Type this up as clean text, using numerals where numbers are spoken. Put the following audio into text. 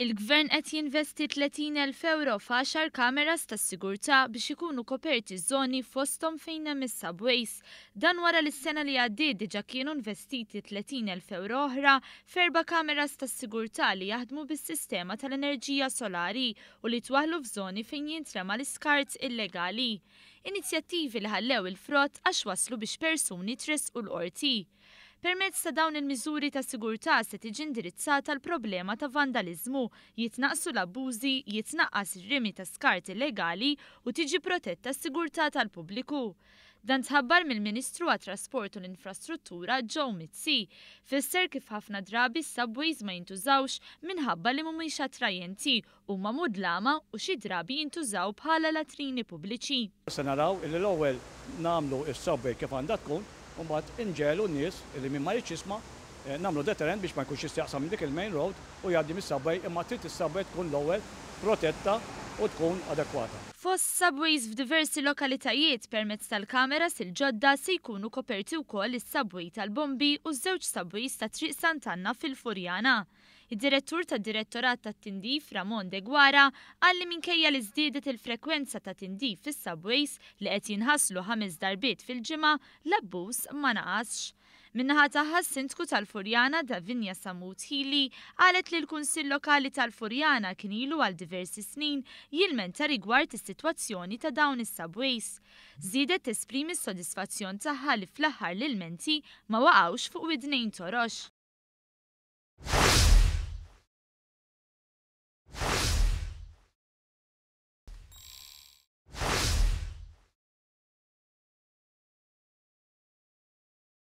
Il-Gvern qed jinvesti €30,000 f'għaxar kameras tas-sigurtà biex ikunu koperti żoni fosthom fejn hemm is-subways. Dan wara li s-sena li għaddiet diġà kienu investiti €30,000 oħra f'erba' kameras tas-sigurtà li jaħdmu bis-sistema tal-enerġija solari u li twaħħlu f'żoni fejn jintrema l-iskart illegali. Inizjattivi li ħallew il-frott għax wasslu biex persuni tressqu l-Qorti. Permezz ta' dawn il-miżuri ta' sigurtà se tiġi indirizzata l-problema ta' vandaliżmu, jitnaqqsu l-abbużi, jitnaqqas ir-rimi ta' skart illegali u tiġi protetta s-sigurtà tal-pubbliku. Dan tħabbar mill-Ministru għat-Trasport u l-Infrastruttura Joe Mizzi. Fisser kif ħafna drabi s-subways ma jintużawx minħabba li mhumiex attrajenti, huma mudlama u xi drabi jintużaw bħala latrini pubbliċi. Se naraw illi l-ewwel nagħmlu s-subway kif għandha tkun u mbagħad inġegħlu n-nies illi min ma jridx jisma' nagħmlu deterrent biex ma jkunx jista' jaqsam minn dik il-main road u jgħaddi mis-subway imma trid is-subway tkun l-ewwel protetta u tkun adekwata. Fost subways f'diversi lokalitajiet permezz tal-kameras il-ġodda se jkunu koperti wkoll is-subway tal-Bombi u ż-żewġ subways ta' Triq Sant'Anna fil-Furjana. Id-Direttur tad-Direttorat tat-Tindif Ramon Deguara qal li minkejja li żdiedet il-frekwenza ta' tindif fis-subways li qed jinħaslu ħames darbiet fil-ġimgħa, l-abbuż ma naqasx. Min-naħa tagħha s-Sindku tal-Furjana Davinia Sammut Hili qalet li l-Kunsill Lokali tal-Furjana kien ilu għal diversi snin jilmenta rigward is-sitwazzjoni ta' dawn is-subways. Żiedet tesprimi s-sodisfazzjon tagħha li fl-aħħar l-ilmenti ma waqgħux fuq widnejn torox.